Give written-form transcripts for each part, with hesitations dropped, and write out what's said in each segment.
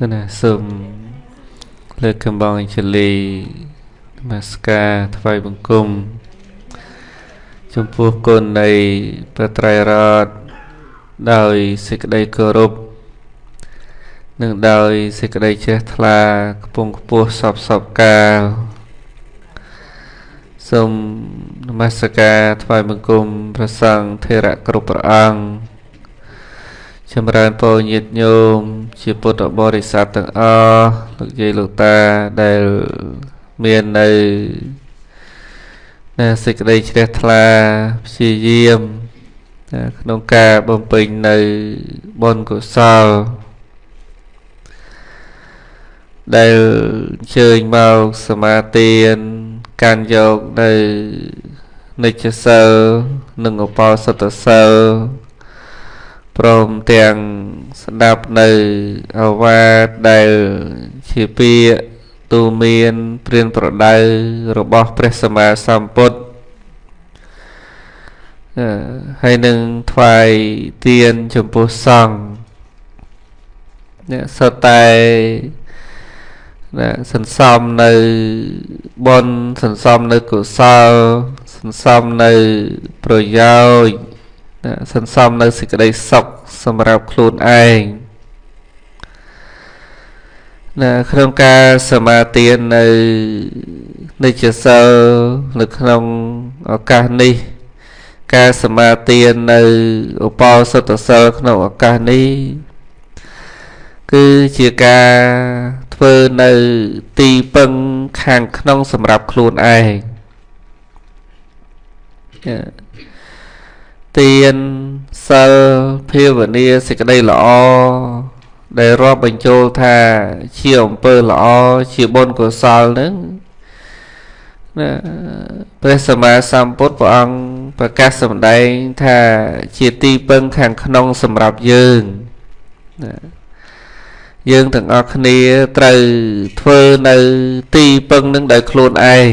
ណាសូមលើកកំបងអញ្ជលីនមស្ការថ្វាយបង្គំចំពោះគុណនៃព្រះត្រៃរតន៍ដោយសេចក្តីគោរពនិងដោយសេចក្តីជ្រះថ្លាខ្ពង់ខ្ពស់សពសពកាលសូមនមស្ការថ្វាយបង្គំព្រះសង្ឃថេរៈគ្រប់ព្រះអង្គចម្រើនពរញាតិញោមជាពុទ្ធបរិស័ទទាំងអស់លោកយាយលោកតាដែលមាននៅសេចក្តីជ្រះថ្លាព្យាយាមក្នុងការបំពេញនៅបុណ្យកុសលដែលអញ្ជើញមកសមាទានកាន់យកនៅនិច្ចសិលនិងឧបោសថសិលព្រមទាំងស្ដាប់នៅអវាទដែលជាពាក្យទូមានព្រានប្រដៅរបស់ព្រះសម្មាសម្ពុទ្ធហើយនឹងថ្វាយទានចំពោះសង្ឃអ្នកសុទ្ធតែសន្សំនៅបុណ្យសន្សំនៅកុសលសន្សំនៅប្រយោជន៍សន្សំនៅសេចក្តីសុខសម្រាប់ខ្លួនឯងណាក្នុងការសមាទាននៅនិច្ចសិលនៅក្នុងឱកាសនេះការសមាទាននៅឧបោសថសិលក្នុងឱកាសនេះគឺជាការធ្វើនៅទីពឹងខាងក្នុងសម្រាប់ខ្លួនឯងទានសិលភាវនាសេចក្តីល្អដែលរាប់បញ្ចូលថាជាអំពើល្អជាបុណ្យកុសលហ្នឹងណាព្រះសម្មាសម្ពុទ្ធព្រះអង្គប្រកាសសម្ដែងថាជាទីពឹងខាងក្នុងសម្រាប់យើងណាយើងទាំងអស់គ្នាត្រូវធ្វើនៅទីពឹងនឹងដោយខ្លួនឯង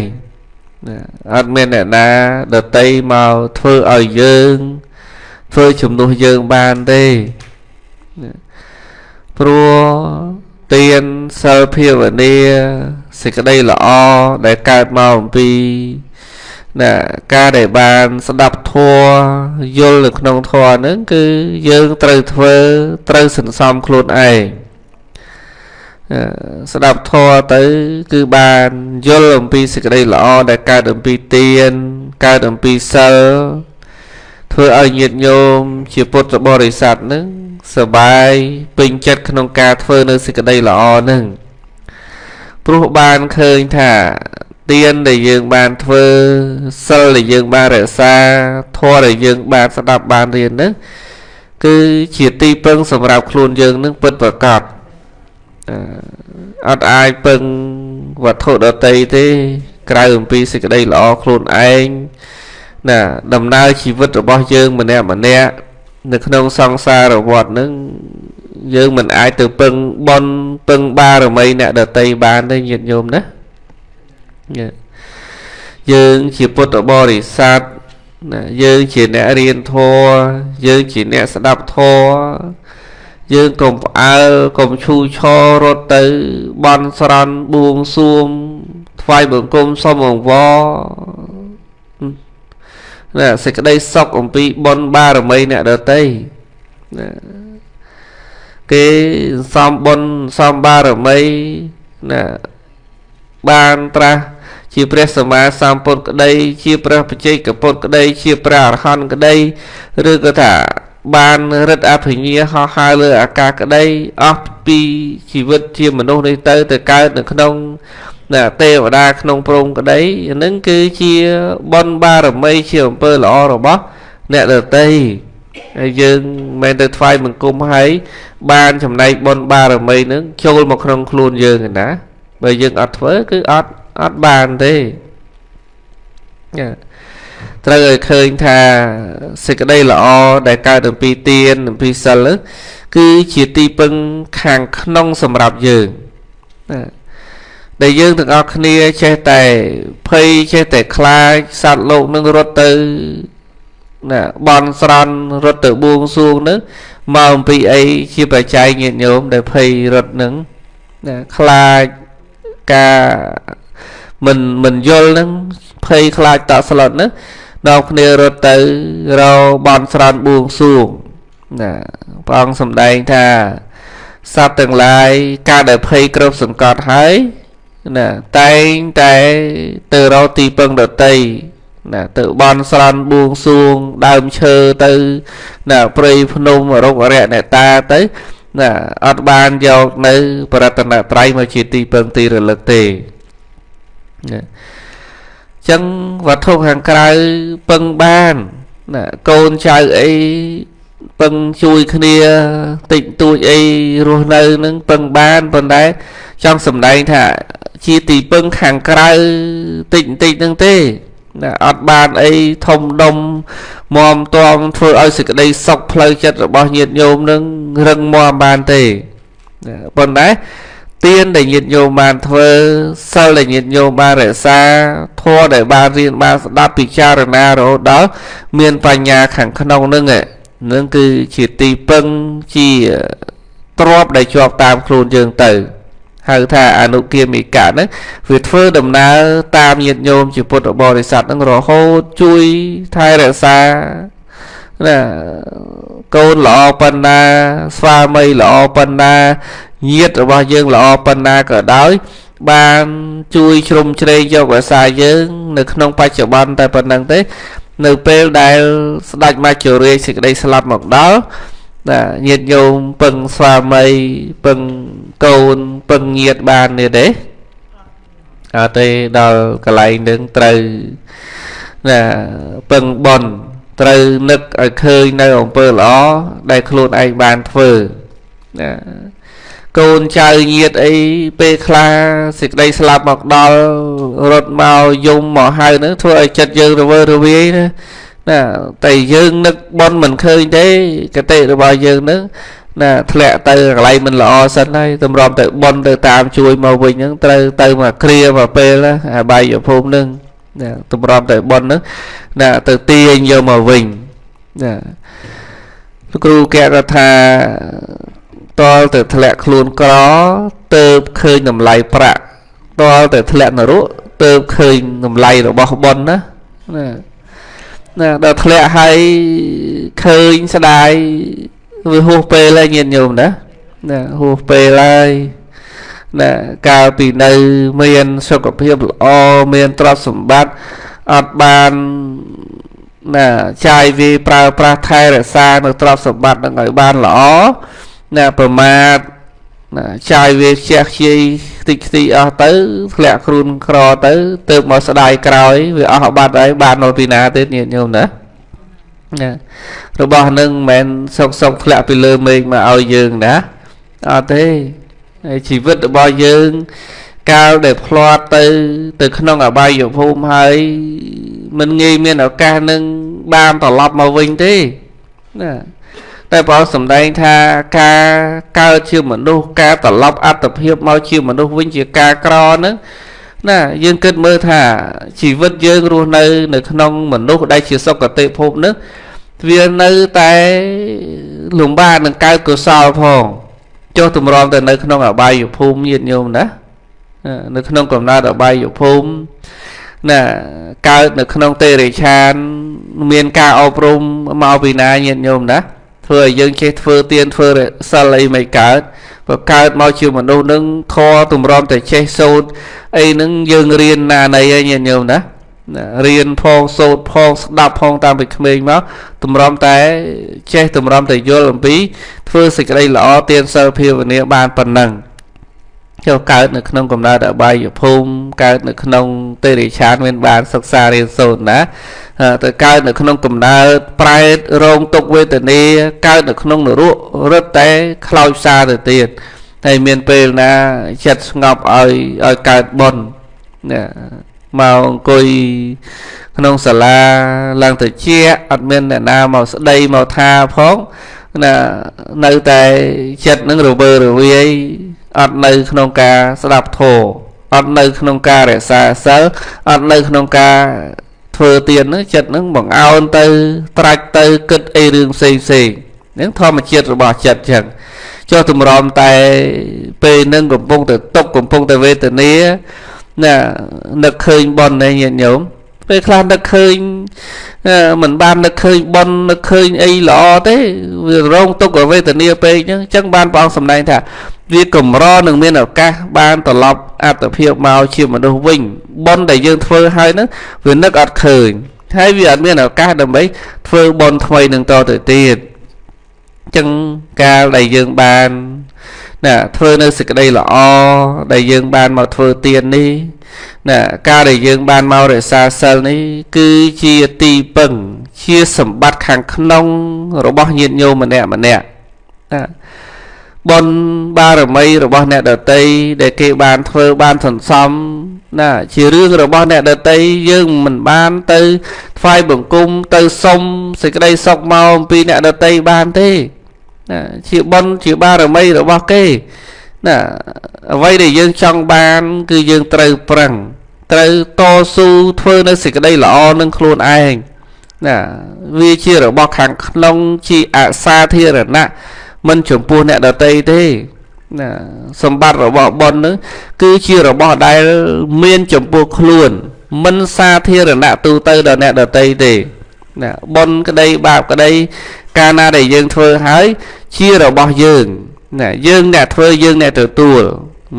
ណាអត់មានអ្នកណាដទៃមកធ្វើឲ្យយើងធ្វើជំនួសយើងបានទេណាព្រោះទានសិលភាវនាសេចក្តីល្អដែលកើតមកអំពីណាការដែលបានស្ដាប់ធម៌យល់នៅក្នុងធម៌ហ្នឹងគឺយើងត្រូវធ្វើត្រូវសន្សំខ្លួនឯងស្ដាប់ធម៌ទៅគឺបានយល់អំពីសេចក្តីល្អដែលកើតអំពីទានកើតអំពីសិលធ្វើឲ្យញាតិញោមជាពុទ្ធបរិស័ទហ្នឹងសប្បាយពេញចិត្តក្នុងការធ្វើនៅសេចក្តីល្អហ្នឹងព្រោះបានឃើញថាទានដែលយើងបានធ្វើសិលដែលយើងបានរក្សាធម៌ដែលយើងបានស្ដាប់បានរៀនហ្នឹងគឺជាទីពឹងសម្រាប់ខ្លួនយើងនឹងពិតប្រាកដអត់អាចពឹងវត្ថុដទៃទេក្រៅអំពីសេចក្តីល្អខ្លួនឯងណាដំណើរជីវិតរបស់យើងម្នាក់ម្នាក់នៅក្នុងសង្សារវដ្តហ្នឹងយើងមិនអាចទៅពឹងបុណ្យពឹងបារមីអ្នកដទៃបានទេញាតិញោមណាយើងជាពុទ្ធបរិស័ទណាយើងជាអ្នករៀនធម៌យើងជាអ្នកស្ដាប់ធម៌យើងកុំផ្អើលកុំឈូឆររត់ទៅបន់ស្រន់បួងសួងថ្វាយបង្គំសុំអង្វរណាសេចក្តីសុខអំពីបុណ្យបារមីអ្នកដទៃណាគេសំបុណ្យសំបារមីណាបានត្រាស់ជាព្រះសម្មាសម្ពុទ្ធក្តីជាព្រះបច្ចេកពុទ្ធក្តីជាព្រះអរហន្តក្តីឬក៏ថាបានរិទ្ធអភិញ្ញាហោះហើរលើអាកាសក្តីអស់ពីជីវិតជាមនុស្សនេះទៅទៅកើតនៅក្នុងណាទេវតាក្នុងព្រហ្មក្តីហ្នឹងគឺជាបុណ្យបារមីជាអំពើល្អរបស់អ្នកដទៃហើយយើងមិនទៅថ្វាយបង្គំហើយបានចំណែកបុណ្យបារមីហ្នឹងចូលមកក្នុងខ្លួនយើងឯណាបើយើងអត់ធ្វើគឺអត់បានទេត្រូវឲ្យឃើញថាសេចក្តីល្អដែលកើតអំពីទានអំពីសិលគឺជាទីពឹងខាងក្នុងសម្រាប់យើងណាដែលយើងទាំងអស់គ្នាចេះតែភ័យចេះតែខ្លាចសត្វលោកនឹងរត់ទៅណាបន់ស្រន់រត់ទៅបួងសួងនឹងមកអំពីអីជាបច្ច័យញាតិញោមដែលភ័យរត់នឹង ណាខ្លាចការមិនយល់ហ្នឹងភ័យខ្លាចតក់ស្លុតហ្នឹងនាំគ្នារត់ទៅរកបន់ស្រន់បួងសួងណាព្រះអង្គសម្ដែងថាសត្វទាំងឡាយការដែលភ័យគ្រប់សង្កត់ហើយណាតែងតែទៅរកទីពឹងដតីណាទៅបន់ស្រន់បួងសួងដើមឈើទៅណាព្រៃភ្នំរុក្ខអរិយអ្នកតាទៅណាអត់បានយកនៅប្រតនត្រ័យមកជាទីពឹងទីរលឹកទេណាចឹងវត្ថុខាងក្រៅពឹងបានណាកូនចៅអីពឹងជួយគ្នាតិចតួចអីរស់នៅនឹងពឹងបានប៉ុន្តែចង់សម្ដែងថាជាទីពឹងខាងក្រៅតិចតិចនឹងទេណាអត់បានអីធំដុំមមតំធ្វើឲ្យសេចក្តីសុខផ្លូវចិត្តរបស់ញាតិញោមនឹងរឹងមាំបានទេប៉ុន្តែទានដែលញាតិញោមបានធ្វើសិលដែលញាតិញោមបានរក្សាធម៌ដែលបានរៀនបានស្ដាប់ពិចារណារហូតដល់មានបញ្ញាខាងក្នុងនឹងនឹងគឺជាទីពឹងជាទ្រព្យដែលជាប់តាមខ្លួនយើងទៅហៅថាអនុគាមិកៈហ្នឹងវាធ្វើដំណើរតាមញាតិញោមជាពុទ្ធបរិស័ទហ្នឹងរហូតជួយថែរក្សាណាកូនល្អប៉ុណ្ណាស្វាមីល្អប៉ុណ្ណាញាតិរបស់យើងល្អប៉ុណ្ណាក៏ដោយបានជួយជ្រោមជ្រែងយករក្សាយើងនៅក្នុងបច្ចុប្បន្នតែប៉ុណ្្នឹងទេនៅពេលដែលស្ដេចមច្ចុរាជសេចក្តីស្លាប់មកដល់ណាញាតិញោមពឹងស្វាមីពឹងកូនពឹងញាតិបាននេះទេអត់ទេដល់កន្លែងនឹងត្រូវណាពឹងបុណ្យត្រូវនឹកឲ្យឃើញនៅអំពើល្អដែលខ្លួនឯងបានធ្វើណាកូនចៅញាតិអីពេលខ្លះសេចក្តីស្លាប់មកដល់រត់មកយំមកហៅហ្នឹងធ្វើឲ្យចិត្តយើងរវើរវាយណាណាតែយើងនឹកបុណ្យមិនឃើញទេកតិរបស់យើងហ្នឹងណាធ្លាក់ទៅកន្លែងមិនល្អសិនហើយតម្រាំទៅបុណ្យទៅតាមជួយមកវិញហ្នឹងត្រូវទៅមកគ្រាមកពេលណាអបាយភូមិហ្នឹងណាតម្រាំទៅបុណ្យហ្នឹងណាទៅទាញយកមកវិញណាលោកគ្រូកែថាតលទៅធ្លាក់ខ្លួនក្រទៅឃើញតម្លៃប្រាក់តលទៅធ្លាក់នរកទៅឃើញតម្លៃរបស់បុណ្យណាណាណាដល់ធ្លាក់ហើយឃើញស្ដាយវាហួសពេលហើយញាតិញោមណាណាហួសពេលហើយណាកាលពីនៅមានសុខភាពល្អមានទ្រព្យសម្បត្តិអត់បានណាចាយវាប្រើប្រាស់ថែរក្សានៅទ្រព្យសម្បត្តិនឹងឲ្យបានល្អណាប្រមាទណាចាយវាខ្ជះខ្ជាយតិចខ្ទីអស់ទៅធ្លាក់ខ្លួនក្រទៅទៅមកស្ដាយក្រោយវាអស់បាត់ហើយបានមកពីណាទេញាតិញោមណាណារបស់នឹងមិនមែនសុកសុកធ្លាក់ពីលើមេឃមកឲ្យយើងណាអត់ទេហើយជីវិតរបស់យើងកាលដែលផ្លាត់ទៅក្នុងអបាយភូមិហើយមិនងាយមានឱកាសនឹងបានត្រឡប់មកវិញទេណាតែព្រះអង្គសម្ដែងថាការកើតជាមនុស្សការត្រឡប់អត្តភាពមកជាមនុស្សវិញជាការក្រហ្នឹងណាយើងគិតមើលថាជីវិតយើងរស់នៅក្នុងមនុស្សដែលជាសុគតិភពហ្នឹងវានៅតែលំបាកនឹងកើតកុសលផងចុះទម្រាំទៅនៅក្នុងអបាយភូមិញាតិញោមណានៅក្នុងកំណើតអបាយភូមិណាកើតនៅក្នុងទេរិឆានមានការអប់រំមកពីណាញាតិញោមណាធ្វើឲ្យយើងចេះធ្វើទានធ្វើសិលអីមិនកើតបើកើតមកជាមនុស្សនឹងខទម្រាំតែចេះសូត្រអីនឹងយើងរៀនណាណីហើយញាតិញោមណារៀនផងសូត្រផងស្ដាប់ផងតាមពីក្មេងមកទម្រាំតែចេះទម្រាំតែយល់អំពីធ្វើសេចក្តីល្អទានសិលភាវនាបានប៉ុណ្ណឹងចូលកើតនៅក្នុងកំណើតអបាយភូមិកើតនៅក្នុងទេរិឆានមានបានសិក្សារៀនសូត្រណាទៅកើតនៅក្នុងកំណើតប្រែតរងទុក្ខវេទនាកើតនៅក្នុងនរករឹតតែខ្លោចផ្សាទៅទៀតហើយមានពេលណាចិត្តស្ងប់ឲ្យកើតបុណ្យណាមកអង្គុយក្នុងសាលាឡើងទៅជាអត់មានអ្នកណាមកស្ដីមកថាផងណានៅតែចិត្តនឹងរវើរវាយអត់នៅក្នុងការស្ដាប់ធម៌អត់នៅក្នុងការរក្សាសិលអត់នៅក្នុងការធ្វើទានហ្នឹងចិត្តហ្នឹងបង្អោនទៅត្រាច់ទៅគិតអីរឿងផ្សេងផ្សេងហ្នឹងធម្មជាតិរបស់ចិត្តចឹង ចុះទម្រាំតែពេលនឹងកំពុងតែទុក្ខកំពុងតែវេទនាណានឹកឃើញបុណ្យនេះញាតិញោមពេលខ្លះនឹកឃើញមិនបាននឹកឃើញបុណ្យនឹកឃើញអីល្អទេវារងទុក្ខវេទនាពេកអញ្ចឹងបានព្រះអង្គសម្ដែងថាវាកម្រនឹងមានឱកាសបានត្រឡប់អត្តភាពមកជាមនុស្សវិញបុណ្យដែលយើងធ្វើហើយហ្នឹងវានឹកអត់ឃើញហើយវាអត់មានឱកាសដើម្បីធ្វើបុណ្យថ្មីនឹងតទៅទៀតអញ្ចឹងកាលដែលយើងបានណាធ្វើនៅសេចក្តីល្អដែលយើងបានមកធ្វើទាននេះណាការដែលយើងបានមករក្សាសិលនេះគឺជាទីពឹងជាសម្បត្តិខាងក្នុងរបស់ញាតិញោមម្នាក់ម្នាក់ណាបុណ្យបារមីរបស់អ្នកដទៃដែលគេបានធ្វើបានសន្សំណាជារឿងរបស់អ្នកដទៃយើងមិនបានទៅថ្វាយបង្គំទៅសុំសេចក្តីសុខមកអំពីអ្នកដទៃបានទេណាជាបុណ្យជាបារមីរបស់គេណាអ្វីដែលយើងចង់បានគឺយើងត្រូវប្រឹងត្រូវតស៊ូធ្វើនៅសេចក្តីល្អនឹងខ្លួនឯងណាវាជារបស់ខាងក្នុងជាអសាធារណៈមិនចំពោះអ្នកដទៃទេណាសម្បត្តិរបស់បុណ្យនឹងគឺជារបស់ដែលមានចំពោះខ្លួនមិនសាធារណៈទូទៅដល់អ្នកដទៃទេណាបុណ្យក្តីបាបក្តីកាលណាដែលយើងធ្វើហើយជារបស់យើងណាយើងអ្នកធ្វើយើងអ្នកទទួល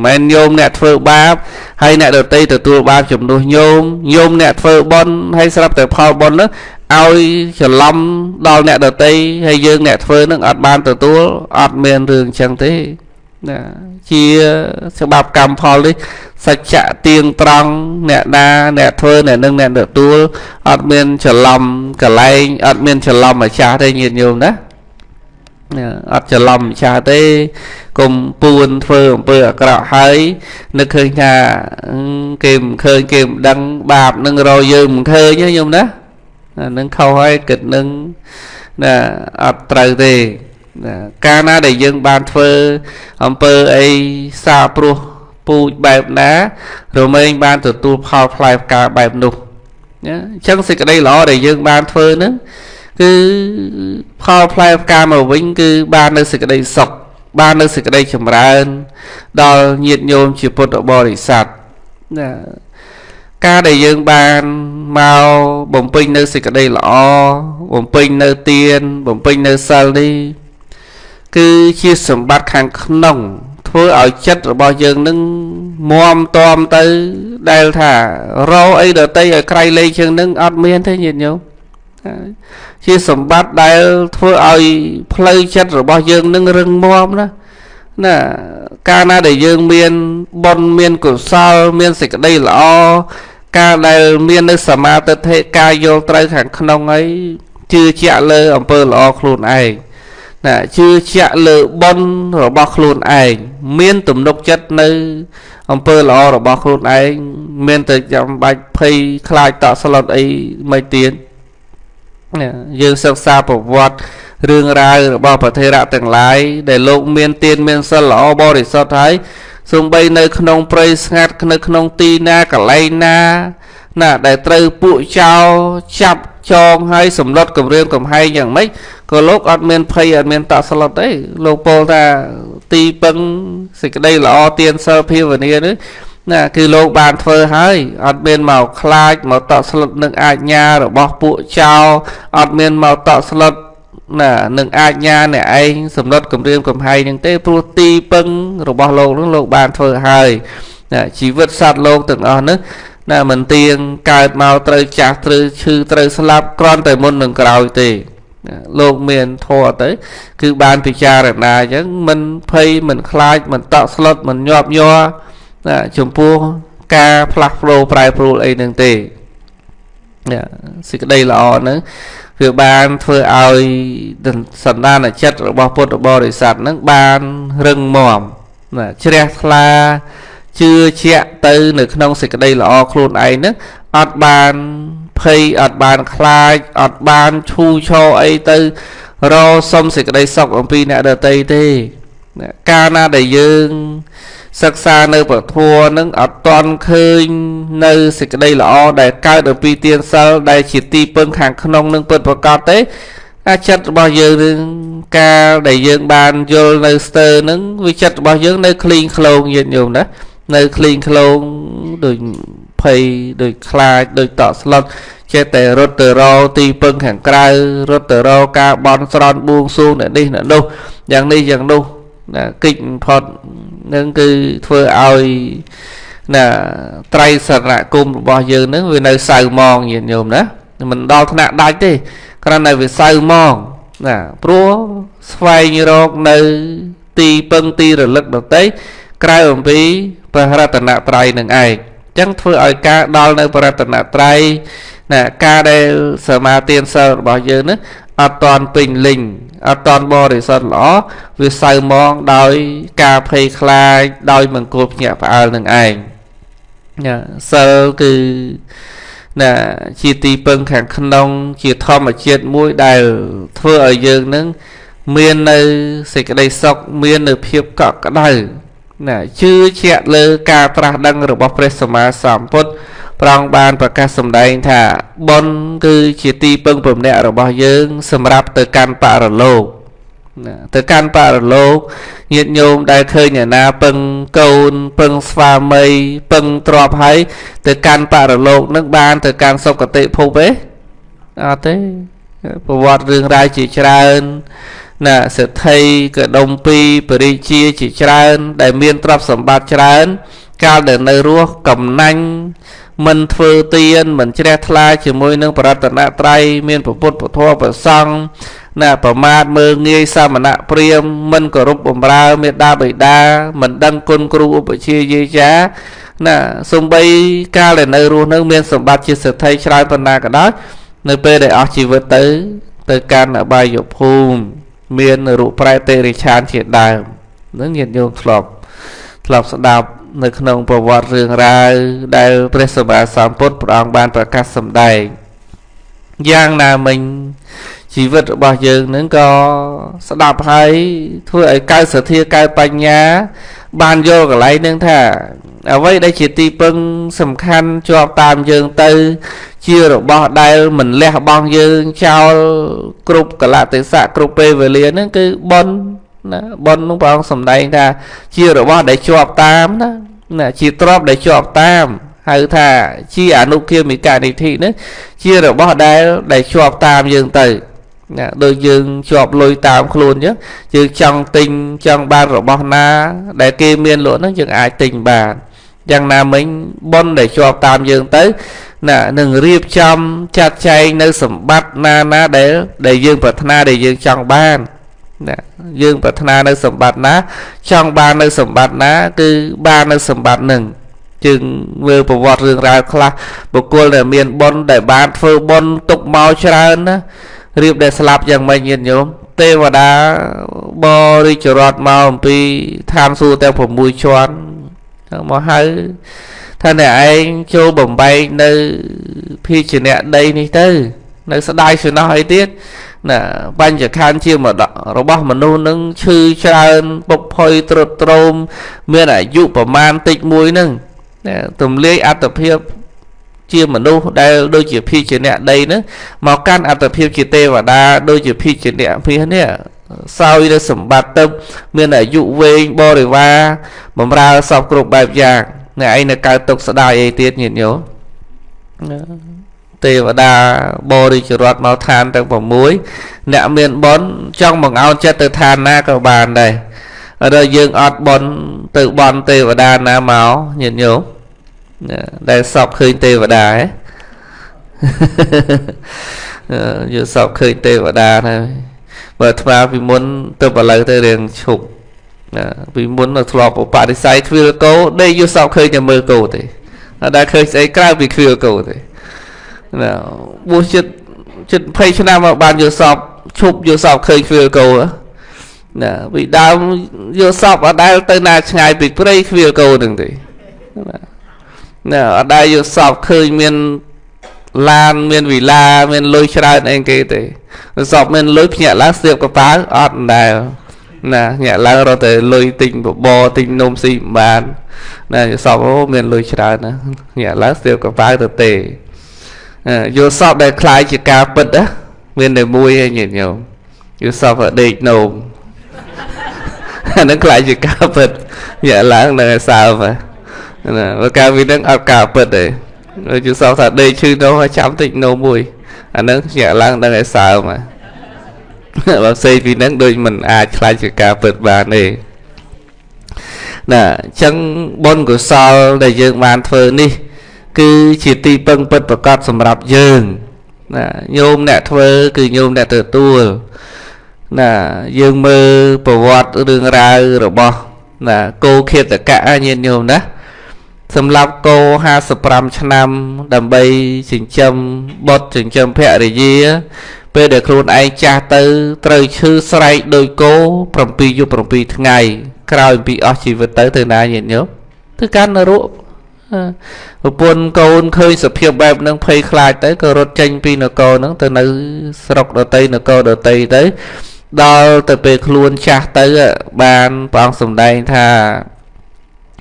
មិនញោមអ្នកធ្វើបាបហើយអ្នកដទៃទទួលបាបជំនួសញោមញោមអ្នកធ្វើបុណ្យហើយស្រាប់តែផលបុណ្យនោះឲ្យច្រឡំដល់អ្នកដទៃហើយយើងអ្នកធ្វើនឹងអត់បានទទួលអត់មានរឿងអញ្ចឹងទេណាជាច្បាប់កម្មផលនេះសច្ចៈទៀងត្រង់អ្នកណាអ្នកធ្វើអ្នកនឹងអ្នកទទួលអត់មានច្រឡំកលែងអត់មានច្រឡំម្ចាស់ទេញាតិញោមណាអត់ច្រឡំម្ចាស់ទេកុំពួនធ្វើអំពើអាក្រក់ហើយនឹកឃើញថាគេមិនឃើញគេមិនដឹងបាបនឹងរកយើងមិនឃើញទេញោមណានឹងខុសហើយគិតនឹងណាអត់ត្រូវទេណាកាលណាដែលយើងបានធ្វើអំពើអីសាព្រោះពូជបែបណារមែងបានទទួលផលផ្លែផ្កាបែបនោះណាអញ្ចឹងសេចក្តីល្អដែលយើងបានធ្វើហ្នឹងគឺផលផ្លែផ្កាមកវិញគឺបាននៅសេចក្តីសុខបាននៅសេចក្តីចម្រើនដល់ញាតិញោមជាពុទ្ធបរិស័ទណាការដែលយើងបានមកបំពេញនៅសេចក្តីល្អបំពេញនៅទានបំពេញនៅសិលនេះគឺជាសម្បត្តិខាងក្នុងធ្វើឲ្យចិត្តរបស់យើងនឹងមាំទាំទៅដែលថារកអីដទៃឲ្យក្រៃលែងជាងនឹងអត់មានទេញាតិញោមជាសម្បត្តិដែលធ្វើឲ្យផ្លូវចិត្តរបស់យើងនឹងរឹងមាំណាណាកាលណាដែលយើងមានបុណ្យមានកុសលមានសេចក្តីល្អការដែលមាននៅសមាទិដ្ឋិការយល់ត្រូវខាងក្នុងហើយជឿជាក់លើអំពើល្អខ្លួនឯងណាជឿជាក់លើបុណ្យរបស់ខ្លួនឯងមានទំនុកចិត្តនៅអំពើល្អរបស់ខ្លួនឯងមានតែចាំបាច់ភ័យខ្លាចតក់ស្លុតអីមិនទៀតណាយើងសិក្សាប្រវត្តិរឿងរ៉ាវរបស់ប្រធេរៈទាំងឡាយដែលលោកមានទានមានសិលល្អបរិសុទ្ធហើយសូម្បីនៅក្នុងព្រៃស្ងាត់នៅក្នុងទីណាកន្លែងណាណាដែលត្រូវពួកចោរចាប់ចងហើយសម្លុតគំរាមកំហែងយ៉ាងម៉េចក៏លោកអត់មានភ័យអត់មានតក់ស្លុតទេលោកពោលថាទីពឹងសេចក្តីល្អទានសិលភាវនានេះណាគឺលោកបានធ្វើហើយអត់មានមកខ្លាចមកតក់ស្លុតនឹងអាជ្ញារបស់ពួកចោរអត់មានមកតក់ស្លុតណានឹងអាជ្ញាអ្នកឯងសម្លុតគំរាមកំហែងនឹងទេព្រោះទីពឹងរបស់លោកនឹងលោកបានធ្វើហើយណាជីវិតសត្វលោកទាំងអស់នេះណាមិនទៀងកើតមកត្រូវចាស់ត្រូវឈឺត្រូវស្លាប់គ្រាន់តែមុននឹងក្រោយទេលោកមានធម៌ទៅគឺបានពិចារណាអញ្ចឹងមិនភ័យមិនខ្លាចមិនតក់ស្លុតមិនញាប់ញ័រណាចំពោះការផ្លាស់ប្ដូរប្រែប្រួលអីនឹងទេណាសេចក្តីល្អហ្នឹងវាបានធ្វើឲ្យសន្តានចិត្តរបស់ពុទ្ធបរិស័ទហ្នឹងបានរឹងមាំណាជ្រះថ្លាជឿជាក់ទៅនៅក្នុងសេចក្តីល្អខ្លួនឯងហ្នឹងអត់បានភ័យអត់បានខ្លាចអត់បានឈូឆរអីទៅរកសុំសេចក្តីសុខអំពីអ្នកដទៃទេកាលណាដែលយើងសិក្សានៅពធនឹងអត់ទាន់ឃើញនៅសេចក្តីល្អដែលកើតអំពីទានសិលដែលជាទីពឹងខាងក្នុងនឹងពិតប្រាកដទេ អាចិត្តរបស់យើងនឹងកាលដែលយើងបានយល់នៅស្ទើនឹងវាចិត្តរបស់យើងនៅក្លីងក្លោងញាតិញោមណានៅក្លីងក្លោងដូចភ័យដូចខ្លាចដូចតក់ស្លុតចេះតែរត់ទៅរកទីពឹងខាងក្រៅរត់ទៅរកការបន់ស្រន់បួងសួងអ្នកនេះអ្នកនោះយ៉ាងនេះយ៉ាងនោះណាកិច្ចផុតនឹងគឺធ្វើឲ្យណាត្រៃសរណគមរបស់យើងនឹងវានៅសៅម៉ងញាតិញោមណាមិនដល់ថ្នាក់ដាច់ទេគ្រាន់តែវាសៅម៉ងណាព្រោះស្វែងរកនៅទីពឹងទីរលឹកដតីក្រៅអំពីព្រះរតនត្រ័យនឹងឯងចឹងធ្វើឲ្យការដល់នៅព្រះរតនត្រ័យណាការដែលសមាទានសិលរបស់យើងនឹងអត់តាន់ពេញលេញអត់តាន់បរិសុទ្ធល្អវាសៅម៉ងដោយការភ័យខ្លាចដោយមង្គលភ្ញាក់ផ្អើលនឹងឯងណាសិលគឺណាជាទីពឹងខាងក្នុងជាធម្មជាតិមួយដែលធ្វើឲ្យយើងនឹងមាននៅសេចក្តីសុខមាននៅភាពកក់ក្ដៅណាជឿជាក់លើការត្រាស់ដឹងរបស់ព្រះសម្មាសម្ពុទ្ធព្រះអង្គបានប្រកាសសម្ដែងថាបុណ្យគឺជាទីពឹងពំនាក់របស់យើងសម្រាប់ទៅកាន់បរលោកណាទៅកាន់បរលោកញាតិញោមដែលឃើញអ្នកណាពឹងកូនពឹងស្វាមីពឹងទ្រព្យហើយទៅកាន់បរលោកនឹងបានទៅកាន់សុគតិភពទេអត់ទេប្រវត្តិរឿងរ៉ាវជាច្រើនណាសេដ្ឋីកដុំពីបរិជាជាច្រើនដែលមានទ្រព្យសម្បត្តិច្រើនកាលដែលនៅរស់កំណាញ់មិនធ្វើទានមិនជ្រះថ្លាជាមួយនឹងព្រះរតនត្រ័យមានព្រះពុទ្ធពធព្រះសង្ឃណាប្រមាថមើលងាយសមណៈព្រាហ្មណ៍មិនគោរពបម្រើមេដាបិតាមិនដឹងគុណគ្រូឧបជាយាចាណាសំបីកាលដែលនៅរស់នៅមានសម្បត្តិជាសេដ្ឋីច្រើនប៉ុណ្ណាក៏ដោយនៅពេលដែលអស់ជីវិតទៅកាន់អបាយភូមិមានរូបប្រែតិរិឆានជាដើមនឹងញាតិញោមធ្លាប់ស្ដាប់នៅក្នុងប្រវត្តិរឿងរ៉ាវដែលព្រះសម្មាសម្ពុទ្ធព្រះអង្គបានប្រកាសសម្ដែងយ៉ាងណាមិញជីវិតរបស់យើងនឹងក៏ស្ដាប់ហើយធ្វើឲ្យកើតសទ្ធាកើតបញ្ញាបានយល់កន្លែងនឹងថាអ្វីដែលជាទីពឹងសំខាន់ជាប់តាមយើងទៅជារបស់ដែលមិនលះបង់យើងចោលគ្រប់កលៈទេសៈគ្រប់ពេលវេលាហ្នឹងគឺបុណ្យណាបុណ្យនោះព្រះអង្គសម្ដែងថាជារបស់ដែលជាប់តាមណាណាជាទ្រព្យដែលជាប់តាមហៅថាជាអនុគាមិកនិធិហ្នឹងជារបស់ដែលជាប់តាមយើងទៅណាដូចយើងជាប់លុយតាមខ្លួនអញ្ចឹងយើងចង់ទិញចង់បានរបស់ណាដែលគេមានលក់ហ្នឹងយើងអាចទិញបានយ៉ាងណាមិញបុណ្យដែលជាប់តាមយើងទៅណានឹងរៀបចំចាត់ចែងនៅសម្បត្តិណាណាដែលយើងប្រាថ្នាដែលយើងចង់បានណាយើងប្រាថ្នានៅសម្បត្តិណាចង់បាននៅសម្បត្តិណាគឺបាននៅសម្បត្តិនឹងជើងមើលប្រវត្តិរឿងរ៉ាវខ្លះបុគ្គលដែលមានបុណ្យដែលបានធ្វើបុណ្យទុកមកច្រើនណារៀបដែលស្លាប់យ៉ាងម៉េចញាតិញោមទេវតាបរិចរតមកអំពីឋានសួគ៌ទាំង6ជាន់មកហៅថាអ្នកឯងចូលបំបែកនៅភាជនៈដីនេះទៅនៅស្ដាយសំណោះអីទៀតណាបញ្ចខណ្ឌជារបស់មនុស្សនឹងឈឺច្រើនពុកផុយទ្រុឌទ្រោមមានអាយុប្រមាណតិចមួយនឹងទំលាយអត្តភាពជាមនុស្សដែលដូចជាភាជនៈដីហ្នឹងមកកាន់អត្តភាពជាទេវតាដូចជាភាជនៈភាសនេះសោយនៅសម្បត្តិទៅមានអាយុវែងបរិវារបម្រើសពគ្រប់បែបយ៉ាងអ្នកឯងនៅកើតទុកស្ដាយអីទៀតញាតិញោមទេវតាបរិចរតមកឋានទាំង6អ្នកមានបុណ្យចង់បង្អោនចិត្តទៅឋានណាក៏បានដែរដល់យើងអត់បុណ្យទៅបន់ទេវតាណាមកញាតិញោមដែលសពឃើញទេវតាហ៎យើងសពឃើញទេវតាហើយបើថ្មពីមុនទៅឥឡូវទៅរៀងឈប់ណាពីមុនធ្លាប់បរិស័យទ្វីលគោដេកយល់សពឃើញតែមើលគោទេអត់ដែលឃើញស្អីក្រៅពីទ្វីលគោទេណាបួសចិត្ត20ឆ្នាំមកបានយល់សពឈប់យល់សពឃើញទ្វីលគោណាពីដើមយល់សពអត់ដែលទៅណាឆ្ងាយពីព្រៃទ្វីលគោនឹងទេណាអត់ដែលយល់សពឃើញមានឡានមានវិឡាមានលុយច្រើនអីគេទេសពមានលុយភ្ញាក់ឡើងស្ទាបកប៉ាវអត់ដែលណាញាក់ឡើងរត់តែលុយទិញបបរទិញនំស៊ីមិនបានណាយល់សពអូមានលុយច្រើនណាញាក់ឡើងស្ទាបកប៉ាវទៅទេយល់សពដែលคล้ายជាការពិតណា មានតែមួយឯងញាតិញោមយូសពដេកនោមអានឹងខ្លាចជាការពិតញាក់ឡើងនៅសើបណាបើកាលពីហ្នឹងអត់ការពិតទេយូសពថាដេកឈឺនោមហើយចាំតិចនោមមួយអានឹងញាក់ឡើងដឹងឲ្យសើមបើផ្សេងពីហ្នឹងដូចមិនអាចខ្លាចជាការពិតបានទេណាអញ្ចឹងបុណ្យកុសលដែលយើងបានធ្វើនេះគឺជាទីពឹងពិតប្រាកដសម្រាប់យើងណាញោមអ្នកធ្វើគឺញោមអ្នកទទួលណាយើងមើលប្រវត្តិរឿងរ៉ាវរបស់ណាគោឃាតកៈញាតិញោមណាសម្រាប់គោ55ឆ្នាំដើម្បីចិញ្ចឹមបុត្រចិញ្ចឹមភរិយាពេលដែលខ្លួនឯងចាស់ទៅត្រូវឈឺស្រែកដោយគោ7យប់7ថ្ងៃក្រោយពីអស់ជីវិតទៅទៅណាញាតិញោមទៅកាន់នរកប្រពន្ធកូនឃើញសភាពបែបហ្នឹងភ័យខ្លាចទៅក៏រត់ចេញពីនគរហ្នឹងទៅនៅស្រុកដតីនគរដតីទៅដល់ទៅពេលខ្លួនចាស់ទៅបានព្រះអង្គសម្ដែងថា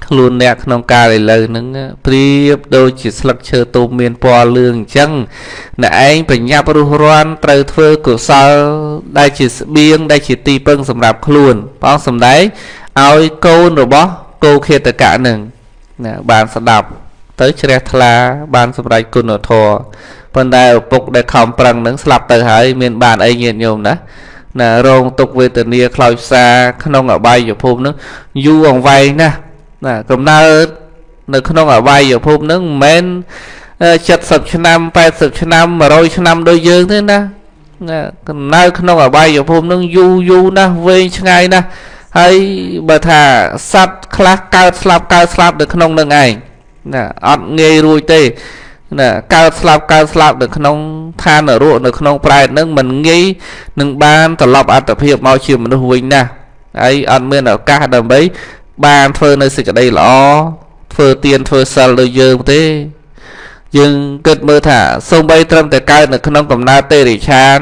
ខ្លួនអ្នកក្នុងកាលឥឡូវហ្នឹងប្រៀបដូចជាស្លឹកឈើទុំមានពណ៌លឿងអញ្ចឹងអ្នកឯងបញ្ញាប់រុះរាន់ត្រូវធ្វើកុសលដែលជាស្បៀងដែលជាទីពឹងសម្រាប់ខ្លួនព្រះអង្គសម្ដែងឲ្យកូនរបស់គោឃាតកៈហ្នឹងណាបានស្ដាប់ទៅជ្រះថ្លាបានសម្រេចគុណធម៌ប៉ុន្តែឪពុកដែលខំប្រឹងហ្នឹងស្លាប់ទៅហើយមានបានអីញាតិញោមណាណារងទុក្ខវេទនាខ្លោចផ្សាក្នុងអបាយភូមិហ្នឹងយូរអង្វែងណាស់ណាកំណើតនៅក្នុងអបាយភូមិហ្នឹងមិនមែន70ឆ្នាំ80ឆ្នាំ100ឆ្នាំដូចយើងទេណាណាកំណើតក្នុងអបាយភូមិហ្នឹងយូរយូរណាស់វែងឆ្ងាយណាស់ហើយបើថាសត្វខ្លះកើតស្លាប់កើតស្លាប់នៅក្នុងនឹងឯងណាអត់ងាយរួចទេណាកើតស្លាប់កើតស្លាប់នៅក្នុងឋាននរកនៅក្នុងប្រែតហ្នឹងមិនងាយនឹងបានត្រឡប់អត្តភាពមកជាមនុស្សវិញណាស់ហើយអត់មានឱកាសដើម្បីបានធ្វើនៅសេចក្តីល្អធ្វើទានធ្វើសិលដូចយើងទេយើងគិតមើលថាសូម្បីត្រឹមតែកើតនៅក្នុងកំណើតទេរិឆាន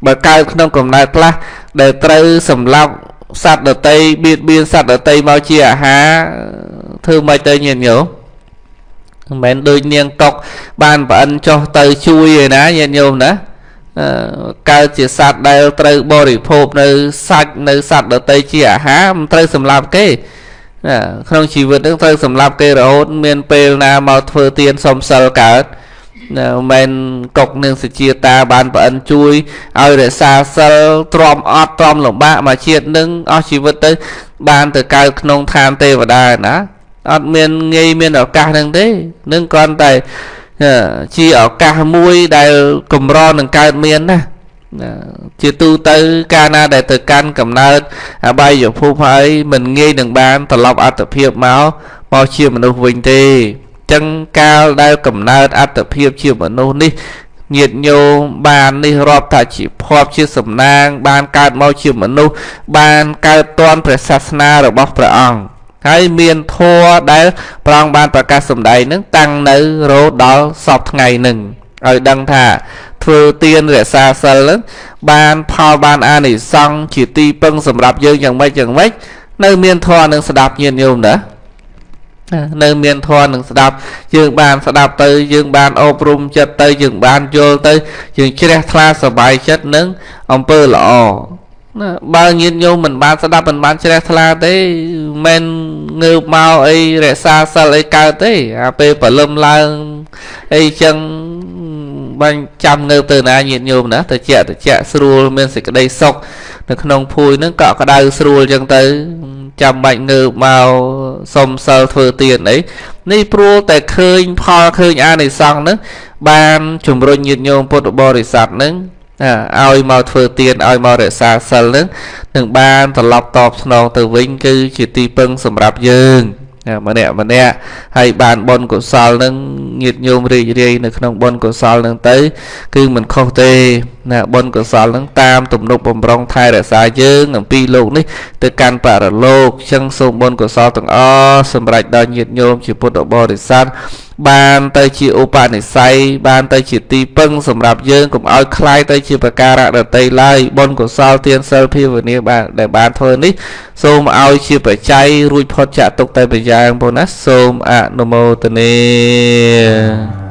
បើកើតក្នុងកំណើតខ្លះដែលត្រូវសម្លាប់សត្វដតីបៀតបៀនសត្វដតីមកជាអាហារធ្វើមិនទៅញាតិញោមមិនមែនដូចនាងកុកបានប្រអិនចុះទៅជួយឯណាញាតិញោមណាកើតជាសត្វដែលត្រូវបរិភោគនៅសាច់នៅសត្វដតីជាអាហារមិនត្រូវសម្លាប់គេក្នុងជីវិតហ្នឹងត្រូវសម្លាប់គេរហូតមានពេលណាមកធ្វើទានសុំសិលកើតណាមិនកុកនឹងសជាតាបានប្រអិនជួយឲ្យរក្សាសិលទ្រាំអត់ទ្រាំលំបាកមកជាតិនឹងអស់ជីវិតទៅបានទៅកើតក្នុងឋានទេវតាណាអត់មានងាយមានឱកាសហ្នឹងទេនឹងគ្រាន់តែជាឱកាសមួយដែលកម្រនឹងកើតមានណាជាទូទៅកាលណាដែលទៅកាន់កំណើតអបាយភូមិហើយមិនងាយនឹងបានត្រឡប់អត្តភាពមកជាមនុស្សវិញទេចឹងកាលដែលកំណើតអត្តភាពជាមនុស្សនេះញាតិញោមបាននេះរាប់ថាជាភ័ព្វជាសំណាងបានកើតមកជាមនុស្សបានកើតទាន់ព្រះសាសនារបស់ព្រះអង្គហើយមានធម៌ដែលព្រះអង្គបានប្រកាសសម្ដែងនឹងតាំងនៅរហូតដល់សពថ្ងៃនឹងឲ្យដឹងថាធ្វើទានរក្សាសិលនឹងបានផលបានអានិសង្សជាទីពឹងសម្រាប់យើងយ៉ាងម៉េចយ៉ាងម៉េចនៅមានធម៌នឹងស្ដាប់ញាតិញោមណានៅមានធម៌នឹងស្ដាប់យើងបានស្ដាប់ទៅយើងបានអប់រំចិត្តទៅយើងបានយល់ទៅយើងជ្រះថ្លាសប្បាយចិត្តនឹងអំពើល្អណាបើញាតិញោមមិនបានស្ដាប់មិនបានជ្រះថ្លាទេមិនងើបមកអីរក្សាសិលអីកើតទេអាពេលព្រលឹមឡើងអីចឹងបាញ់ចាំងើបទៅណាញាតិញោមណាទៅជាក់ទៅជាក់ស្រួលមានសេចក្តីសុខនៅក្នុងភួយហ្នឹងកក់ក្ដៅស្រួលចឹងទៅចាំបាច់ងើបមកសុំសិលធ្វើទានអីនេះព្រោះតែឃើញផលឃើញអានិសង្សហ្នឹងបានជំរុញញាតិញោមពុទ្ធបរិស័ទហ្នឹងឲ្យមកធ្វើទានឲ្យមករក្សាសិលហ្នឹងនឹងបានត្រឡប់តបស្នងទៅវិញគឺជាទីពឹងសម្រាប់យើងម្នាក់ម្នាក់ហើយបានបុណ្យកុសលហ្នឹងញាតិញោមរីករាយនៅក្នុងបុណ្យកុសលហ្នឹងទៅគឺមិនខុសទេណាបុណ្យកុសលហ្នឹងតាមទំនុកបំរុងថែរក្សាយើងអំពីលោកនេះទៅកាន់បរលោកចឹងសូមបុណ្យកុសលទាំងអស់សម្រេចដល់ញាតិញោមជាពុទ្ធបរិស័ទបានទៅជាឧបនិស្ស័យបានទៅជាទីពឹងសម្រាប់យើងកុំឲ្យคล้ายទៅជាប្រការៈដតីឡើយបុណ្យកុសលទានសិលភាវនាបានដែលបានធ្វើនេះសូមឲ្យជាបច្ច័យរួចផុតចាកទុក្ខតែម្យ៉ាងបងណាសូមអនុមោទនា។